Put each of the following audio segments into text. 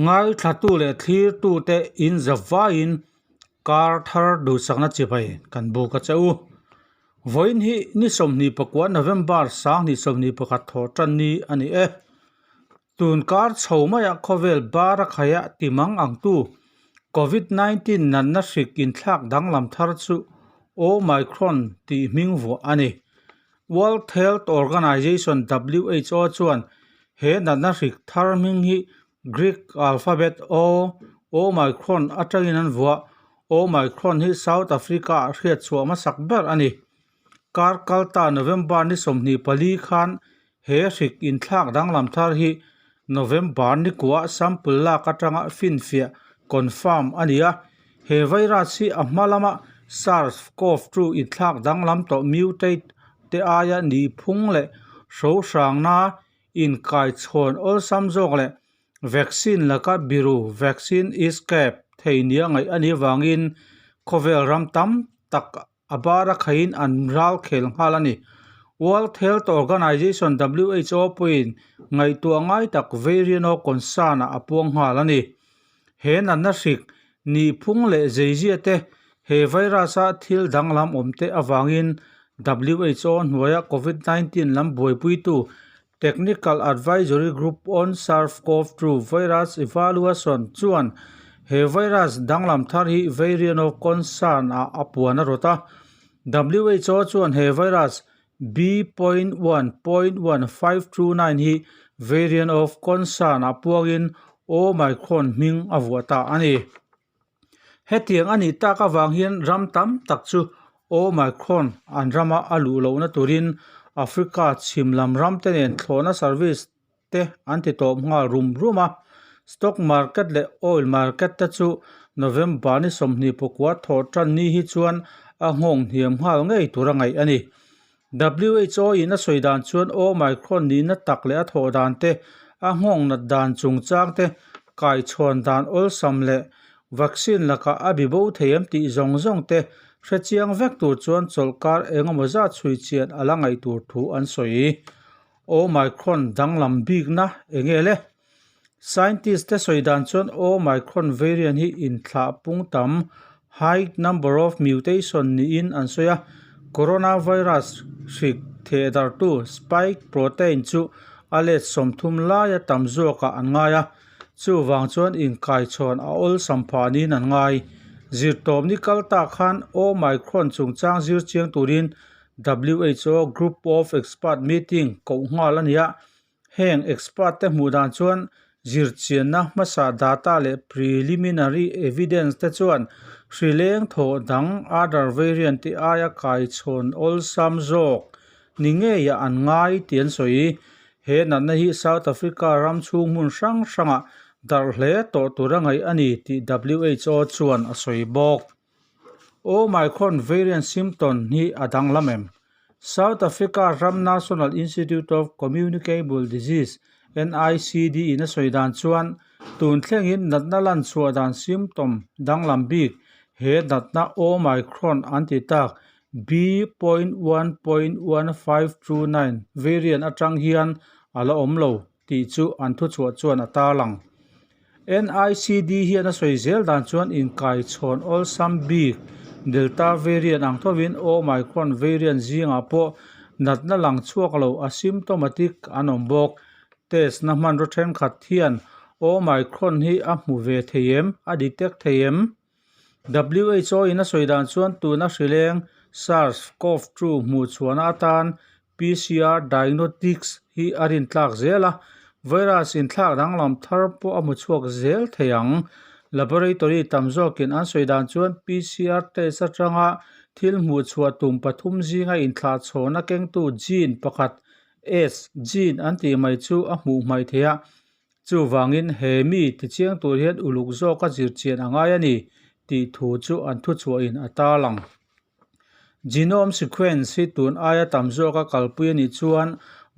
Ngaithlatu leh thlirtute in zavaiin kar thar duhsakna chibai kan buk a che u. Vawiin hi ni 29 November 2021 thawh tan ni a ni e. Tun kar chho maiah khawvel bar a khaia ti mang ang tu Covid 19 natna hrik inthlak danglam thar chu Omicron tih hming vuah a ni. World Health Organization, WHO, chuan he natna hrik thar hming hi Greek alphabet O, Omicron, atangin an vuah. Omicron hi South Africa-ah hriatchhuah hmasak ber a ni. Kar kalta November ni 24 khan he hrik inthlak danglam thar hi November ni kuah sample lak atanga finfiah, confirm, a ni a. He virus hi a hma lama SARS-CoV-2 inthlak danglam tawh mutate te aia nihphung leh hrohrangna inkaichhawn awlsam zawk leh vaccine laka biru, vaccine escape, thei nia ngaih a nih avangin khawvel ram tam tak a bar a khaihin an ral khel nghal a ni. World Health Organization, WHO, pawhin ngaihtuah ngai tak variant of concern ah a puang nghal a ni. He natna hrik nihphung leh zeizia te he virus a thil danglam awm te avangin WHO hnuaia Covid-19 lam buaipuitu Technical Advisory Group on SARS-CoV-2 Virus Evaluation chuan he virus danglam thar hi variant of concern ah a puan a rawt a. WHO chuan he virus B.1.1529 hi variant of concern ah puangin Omicron hming a vuah ta a ni. Hetiang a nih tak avang hian ram tam tak chu Omicron an rama a luh lohna turin Africa chhim lam ramte nen thlawhna service te an ti tawp nghal rum rum a. Stock market leh oil market te chu November ni 29 thawh tan ni hi chuan a nghawng hniam nghal ngei tur a ngaih a ni. WHO in a sawi dan chuan Omicron nihna tak leh a thawh dan te, a nghawng nat dan chungchang te, kaichhawn dan awlsam leh vaccine lakah a bi bo thei em tih zawng zawng te hrechiang vek tur chuan chawlhkar engemaw zat chhui chian a la ngaih tur thu an sawi. Omicron danglam bikna enge le? Scientist te sawi dan chuan Omicron variant hi inthlah pung tam, high number of mutation, niin an sawi a, coronavirus hrik thehdarhtu spike protein chu a let 30 laia tam zawkah an ngai a, chuvang chuan inkaichhawn a awlsam phah niin an ngai. Zirtawpni kal ta khan Omicron chungchang zir chiang turin WHO Group of Expert meeting koh nghal a ni a, Heng expert te hmuh dan chuan zirchianna hmasa data leh preliminary evidence te chuan hrileng thawh dang other variant te aia kaichhawn awlsam zawk ni ngeiah an ngai tih an sawi. He natna hi South Africa ram chhung hmun hrang hrangah darh hle tawh tur a ngaih a ni tih WHO chuan a sawi bawk. Omicron variant symptom hi a danglam em? South Africa ram National Institute of Communicable Disease, NICD, in a sawi dan chuan tun thlengin natna lan chhuah dan symptom danglam bik he natna Omicron an ti tak B.1.1529 variant atang hian a la awm lo tih chu an thuchhuah chuan a tarlang. NICD hian a sawi zel dan chuan inkaichhawn awlsam bik Delta variant ang thovin Omicron variant zingah pawh natna lang chhuak lo asymptomatic an awm bawk. Test na hmanraw thenkhat hian Omicron hi a hmu ve thei em, a detect thei em? WHO in a sawi dan chuan tuna hrileng SARS-CoV-2 hmuh chhuahna atan PCR diagnostics hi a rintlak zel a, virus inthlak danglam thar pawh a hmu chhuak zel thei ang. Laboratory tam zawkin an sawi dan chuan PCR test atanga thil hmuh chhuah tum pathum zinga inthlahchhawna kengtu gene pakhat S gene an tih mai chu a hmuh hmaih thei a. Chuvangin he mi tichiang tur hian uluk zawka zirchian a ngai a ni tih thu chu an thuchhuahin a tarlang. Genome sequence hi tun aia tam zawka kalpui a nih chuan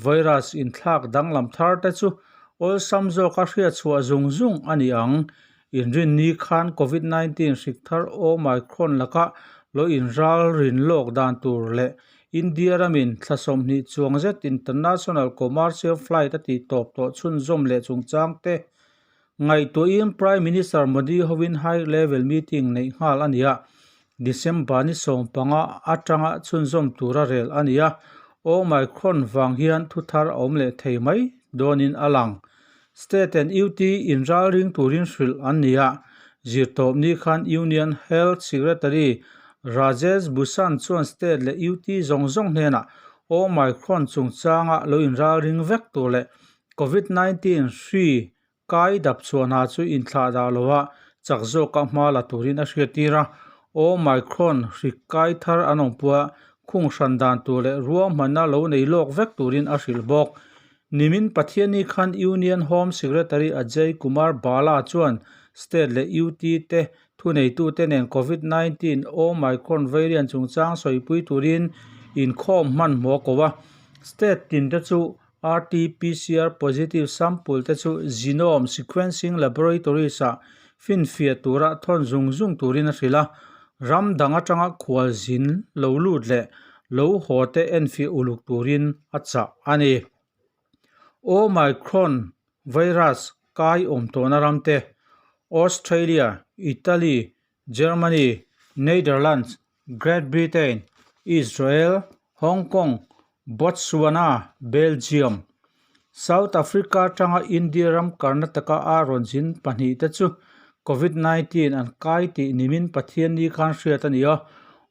virus inthlak danglam thar te chu awlsam zawka hriatchhuah zung zung a ni ang. Inrinni khan Covid 19 hrik thar Omicron laka lo inral rin lawk dan tur leh India ramin thla 20 chuang zet international commercial flight a tih tawp tawh chhunzawm leh chungchang te. Ngaihtuahin Prime Minister Modi hovin high level meeting neih nghal a ni a, December ni 15 atanga chhunzawm tura rel a ni a, Omicron vang hian thuthar a awm leh thei mai dawnin a lang. State and UT inralring turin hrilh an ni a, zirtawpni khan Union Health Secretary Rajesh Bhushan chuan State leh UT zawng zawng hnenah Omicron chungchanga lo inralring vek tur leh Covid 19 hri kai dap chhuah hna chu inthlah dah loha chak zawka hma la turin a hriattir a. Omicron hri kai thar an awm pawha khung hran dan tur leh ruahmanna lo nei lawk vek turin a hrilh bawk. Nimin Pathianni khan Union Home Secretary Ajay Kumar Bhalla chuan State leh UT te thuneitute nen Covid 19 Omicron variant chungchang sawipui turin inkhawm hmanhmawh a ko a. State tin te chu RT-PCR positive sample te chu Genome Sequencing Laboratories ah finfiah tura thawn zung zung turin a hrilh a. Ram dang atanga khualzin lo lut leh lo haw te enfiah uluk turin a chah a ni. Omicron virus kai awm tawhna ram te, Australia, Italy, Germany, Netherlands, Great Britain, Israel, Hong Kong, Botswana, Belgium, South Africa atanga India ram Karnataka a rawn zin pahnihte chu Covid 19 an kai tih nimin Pathianni khan hriat a ni a,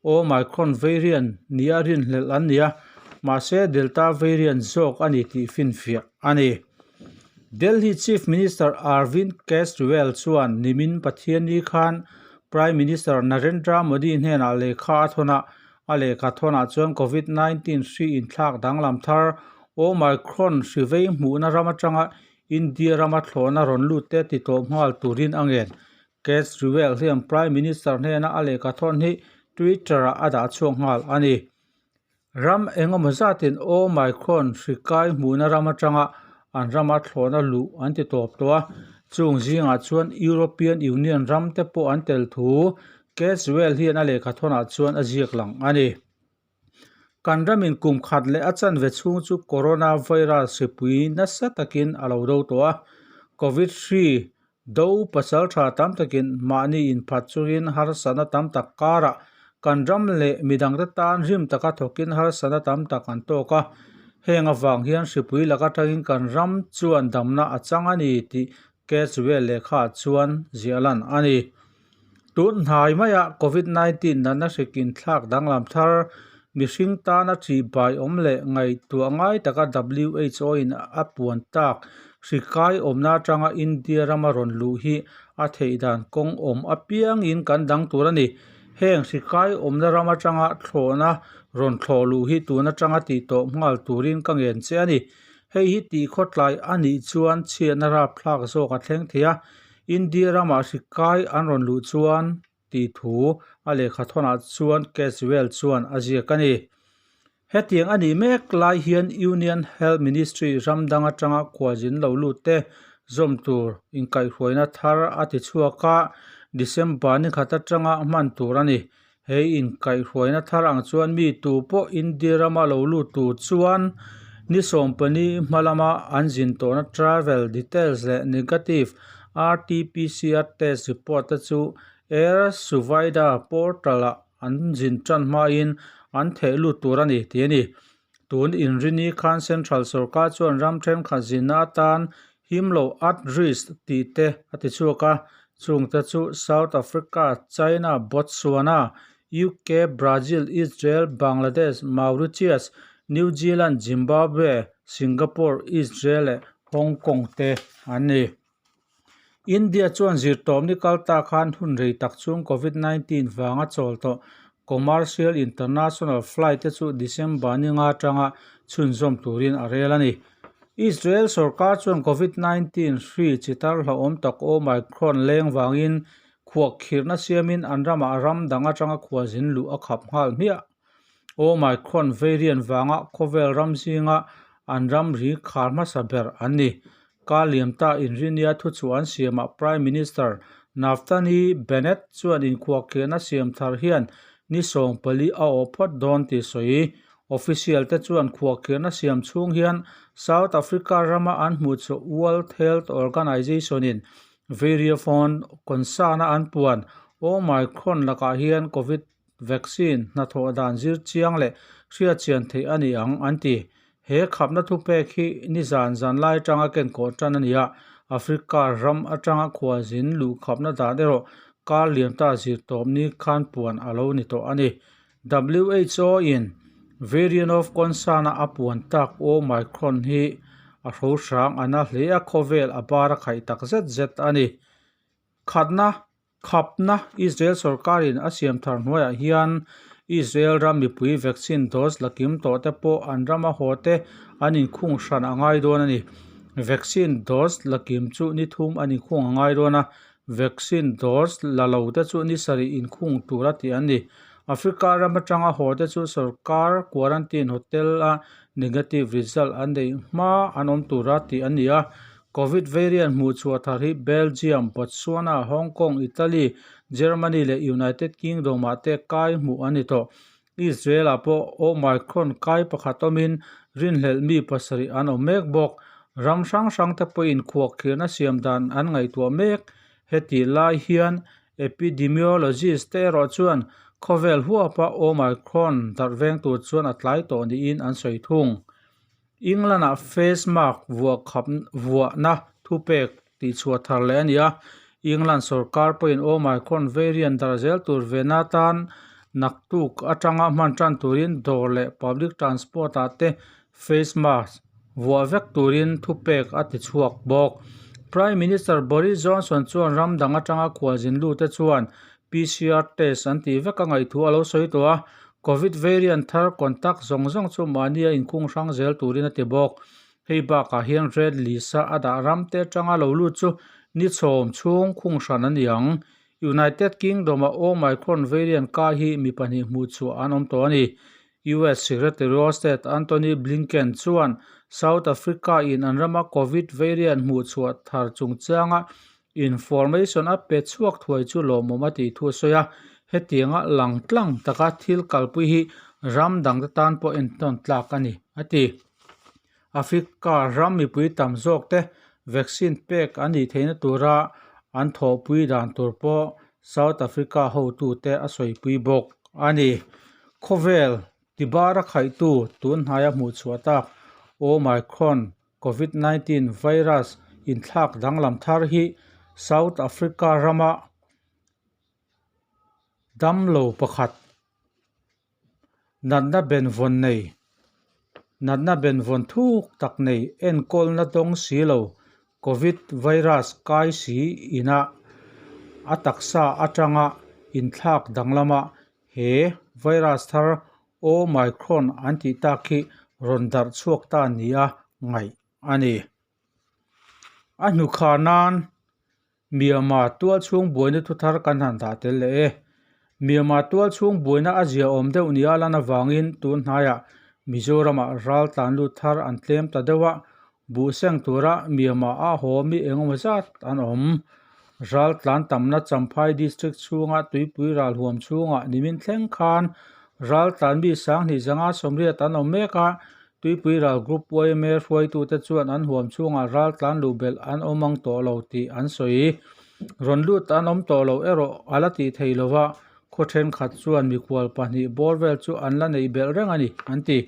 Omicron variant nia rinhlelh an ni a, mahse Delta variant zawk a ni tih finfiah a ni. Delhi Chief Minister Arvind Kejriwal chuan nimin Pathianni khan Prime Minister Narendra Modi hnenah lehkha a thawn a, a lehkha thawnah chuan Covid 19 hri inthlak danglam thar Omicron hri vei hmuhna ram atanga India rama thlawhna rawn lut te ti tawh nghal turin a ngen. Kejriwal hian Prime Minister hnena a lehkha thawn hi Twitter-ah a dah chhuak nghal a ni. Ram engemaw zatin Omicron hri kai hmuhna ram atanga an rama thlawhna luh an ti tawp tawh a, chung zingah chuan European Union ram te pawh an tel thu Kejriwal hian a lehkha thawnah chuan a ziak lang a ni. Kan ramin kum khat leh a chanve chhung chu coronavirus hripui nasa takin a lo do tawh a, Covid hri do pasal tha tam takin mahni inphat chungin harsatna tam tak karah kan ram leh midangte tan rim taka thawkin harsatna tam tak an tawk a, heng avang hian hripui lak atangin kan ram chuan damna a chang a ni tih Kejriwal lehkhaah chuan ziah lan a ni. Tun hnai maiah Covid 19 natna hrik inthlak danglam thar mihring tana ṭihbai awm leh ngaihtuah ngai taka WHO in a puan tak hri kai awmna atanga India rama rawn luh hi a theih dan kawng awm apiangin kan dang tur a ni. Heng hri kai awmna ram atanga thlawhna rawn thlawh luh hi tun atanga tih tawh nghal turin ka ngen che a ni. Hei hi tihkhawtlai a nih chuan chhiatna rapthlak zawk a thleng thei a. India ramah hri kai an rawn luh chuan tih thu a lehkha thawnah chuan Kejriwal chuan a ziak a ni. Hetiang a nih mek lai hian Union Health Ministry ram dang atanga khualzin lo lut te zawm tur inkaihhruaina thar a ti chhuak a, December ni khat atanga hman tur a ni. He inkaihhruaina thar ang chuan mi tu pawh India rama lo lut tur chuan ni 14 hma lama an zin tawhna travel details leh negative RT-PCR test report te chu Air Suvidha portal-ah an zin tan hmain an theh lut tur a ni tih a ni. Tun inrini khan Central sorkar chuan ram thenkhat zinna atan him lo at risk tih te a ti chhuak a, chungte chu South Africa, China, Botswana, UK, Brazil, Israel, Bangladesh, Mauritius, New Zealand, Zimbabwe, Singapore, Israel leh Hong Kong te an ni. India chuan zirtawpni kal ta khan hun rei tak chhung Covid 19 vanga chawl tawh commercial international flight te chu December ni nga atanga chhunzawm turin a rel a ni. Israel sorkar chuan Covid 19 hri chi tar hlauhawm tak Omicron leng vangin khuahkhirhna siamin an ramah ram dang atanga khualzin luh a khap nghal hmiah. Omicron variant vanga khawvel ram zinga an ramri khar hmasa ber an ni. Ka liamta inrinia thuchhuah an siamah Prime Minister Naftali Bennett chuan inkhuahkhirhna siam thar hian ni 14 a awh phawt dawn tih sawi. Official te chuan khuahkhirhna siam chhung hian South Africa rama an hmuhchhuah World Health Organization in. Variant of concern-a an puan Omicron lakah hian Covid vaccine hnathawh dan zir chiang leh hriatchian theih a ni ang, an ti. He khapna thupek hi nizan zan lai atanga kenkawh tan a ni a, Africa ram atanga khualzin luhkhapna dan erawh kar liam ta zirtawp ni khan puan a lo ni tawh a ni. WHO in variant of concern a a puan tak Omicron hi a hrohrang a na hle a, khawvel a bar a khaih tak zet zet a ni. Khatna Khapna Israel sorkarin a siam thar hnuaiah hian Israel ram mipui vaccine dose la kim tawh te pawh an rama haw te an inkhung hran a ngai dawn a ni. Vaccine dose la kim chu ni thum an inkhung a ngai dawn a, vaccine dose la lo te chu ni sarih inkhung tur a tih an ni. Africa ram atanga haw te chu sorkar quarantine hotel a negative result an neih hma an awm tur a tih an ni a. Covid variant hmuh chhuah thar hi Belgium, Botswana, Hong Kong, Italy, Germany leh United Kingdom ah te kai hmuh a ni tawh. Israel ah pawh Omicron kai pakhat awmin rinhlelh mi pasarih an awm mek bawk. Ram hrang hrang te pawhin khuahkhirhna siam dan an ngaihtuah mek. Hetih lai hian epidemiologist te erawh chuan khawvel huapa Omicron darh veng tur chuan a tlai tawh niin an sawi thung. England-ah face mask vuah khap vuahna thupek tihchhuah thar leh a ni a, England sorkar pawhin Omicron variant darh zel tur vena atan naktuk atanga hman tan turin dawr leh public transport-ah te face mask vuah vek turin thupek a ti chhuak bawk. Prime Minister Boris Johnson chuan ram dang atanga khualzin lute chuan PCR test an tih vek a ngaihthu a lo sawi tawh a, Covid variant thar contact zawng zawng chu mahnia inkhung hrang zel turin a ti bawk. Hei bakah hian red list-a a dah ram te atanga lo lut chu ni chhawm chhung khung hran a ni ang. United Kingdom-a Omicron variant kai hi mi pahnih hmuh chhuah an awm tawh a ni. US Secretary of State Antony Blinken chuan South Africa-in an rama Covid variant hmuh chhuah thar chungchanga Information a pe chhuak thuai chu lawmawm a tih thu a sawi a, hetianga lang tlang taka thil kalpui hi ram dangte tan pawh entawn tlak a ni, a ti. Africa ram mipui tam zawkte vaccine pek an nih theihna tura an thawhpui dan tur pawh South Africa hotute a sawipui bawk a ni. Khawvel tibar a khaihtu tun hnaia hmuh chhuah tak Omicron Covid 19 virus inthlak danglam thar hi South Africa rama damlo pakhat natna benvawn nei natna benvawn thuk tak nei enkawlna dawng si lo Covid virus kai si inah a taksa atanga inthlak danglama he virus thar Omicron an tih tak hi rawn darh chhuak ta nia ngaih a ni. A hnukha nan Myanmar tualchhung buaina thuthar kan han dah tel leh e. Myanmar tualchhung buaina a ziaawm deuh nia lan avangin tun hnaiah Mizoramah ral tlan lut thar an tlem ta deuh a, buh seng tura Myanmar a haw mi engemaw zat an awm. Ral tlan tamna Champhai District chhunga tuipui ral huam chhungah nimin thleng khan ral tlan mi sanghnih zanga sawmriat an awm mek a, tuipui ral Group yma hruaitute chuan an huam chhungah ral tlan luh belh an awm ang tawh lo tih an sawi. Rawn lut an awm tawh lo erawh a la tih thei lo va, khaw thenkhat chuan mikhual pahnih bawr vel chu an la neih belh reng a ni, an ti.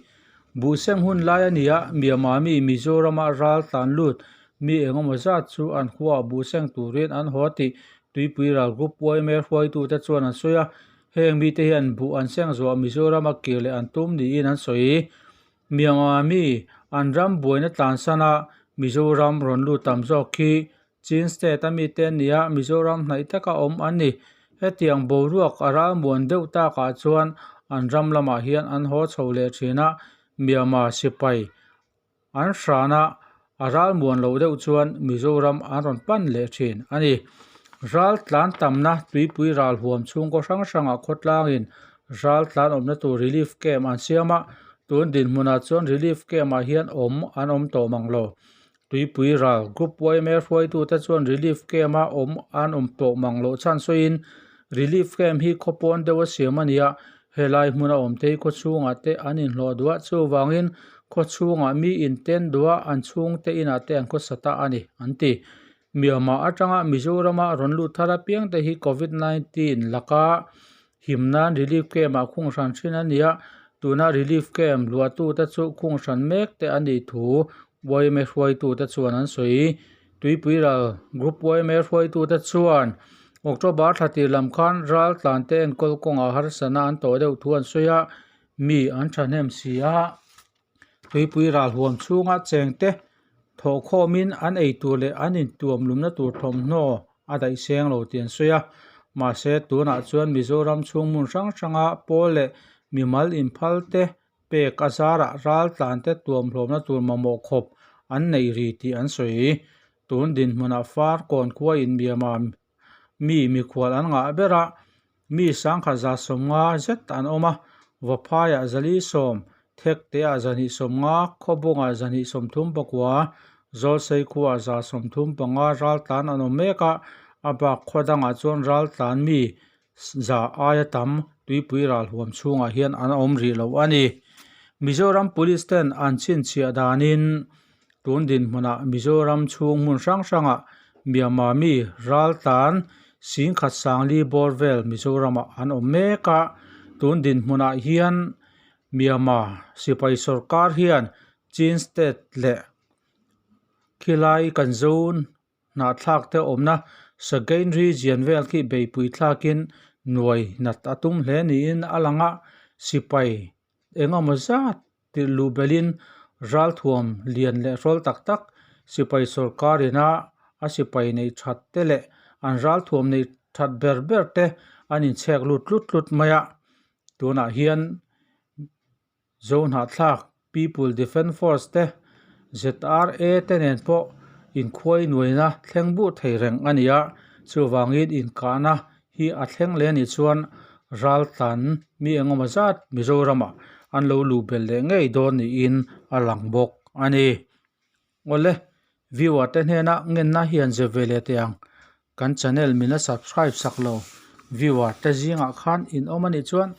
Buhseng hun lai a ni a, Myanmar mi Mizorama ral tlan lut mi engemaw zat chu an khuaah buhseng turin an haw tih Tuipui ral group yma hruaitute chuan an sawi a, heng mite hian buh an seng zuah Mizorama kir leh an tum niin an sawi. Myanmar mi an ram buaina tlansan a Mizoram rawn lut tam zawk khi Chin State a mite an ni a, Mizoram hnaih taka awm an ni. Hetiang boruak a ralmuan deuh takah chuan an ram lamah hian an haw chho leh thin a, Myanmar sipai an hran a, a ralmuan loh deuh chuan Mizoram an rawn pan leh thin a ni. Ral tlan tamna tuipui ral huam chhungkaw hrang hrangah khawtlangin ral tlan awmna tur relief camp an siam a, tun dinhmunah chuan relief camp ah hian awm an awm tawh mang lo. Tuipui ral Group yma hruaitute chuan relief camp-a awm an awm tawh mang loh chhan sawiin, Relief camp hi khawpawn deuh a siam a ni a, helai hmuna awmte hi khawchhungah te an inhlawh duh a, chuvangin khawchhungah mi inten duh a, an chhungte inah te an khawsa ta a ni, an ti. Myanmar atanga Mizorama rawn lut thar apiang te hi Covid 19 laka him nan relief camp ah khung hran thin a ni a, tuna relief camp luahtute chu khung hran mek te a nih thu yma hruaitute chuan an sawi. Tuipui ral Group yma hruaitute chuan October thla tir lam khan ral tlante enkawl kawngah harsatna an tawh deuh thu an sawi a, mi an thahnem si a. Tuipui ral huam chhunga chengte thawhkhawmin an ei tur leh an intuam lumna tur thawmhnaw a daih seng lo tih an sawi a. Mahse, tunah chuan Mizoram chhung hmun hrang hranga pawl leh mimal inphal te pek a zarah ral tlante tuamhlawmna tur mamawh khawp an neih ri tih an sawi. Tun dinhmunah Farkawn khua inbiama mi mikhual an ngah ber a, mi sangkhat 150 zet an awm a, Vaphaiah 410, Thekteah 250, Khawbungah 239, Zawlsei khuaah 135 raltlan an awm mek a, a bak khaw dangah chuan raltlan mi za aia tam tuipui ral huam chhungah hian an awm rih lo a ni. Mizoram Police ten an chhinchhiah danin tun dinhmunah Mizoram chhung hmun hrang hrangah Myanmar mi raltlan singkhat sangli bawr vel Mizoramah an awm mek a, tun dinhmunah hian Myanmar sipai sawrkar hian Chin state leh khilai kan zone Hnahthlak te awmna Sagain region vel khi beipui thlakin nuai nat a tum hle niin a lang a, sipai eng emaw zat tirh luh belhin ralthuam lian leh hrawl tak tak sipai sawrkar ina a sipai neih that te leh an ralthuam neih that ber ber te an inchhek lut tlut tlut mai a, tunah hian Zohnahthlak People Defence Force te, ZRA te nen pawh inkhuai nuaina thleng buh thei reng a ni a, chuvangin inkahna hi a thleng leh a nih chuan raltlan mi engemaw zat Mizoramah an lo luh belh leh ngei dawn niin a lang bawk a ni. Awle, viewer te hnena ngenna hi an zep ve leh teh ang. Kan channel min la subscribe sak lo viewer te zingah khan in awm a nih chuan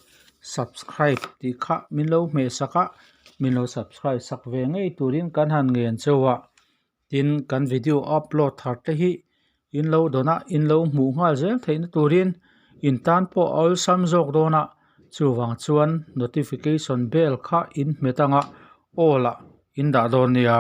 subscribe tih kha min lo hmeh sak a, min lo subscribe sak ve ngei turin kan han ngen chauh a. Tin, kan video upload thar te hi in lo dawn a, in lo hmuh nghal zel theihna turin in tan pawh a awlsam zawk dawn a, chuvang chuan notification bell kha in hmet anga all ah in dah dawn nia.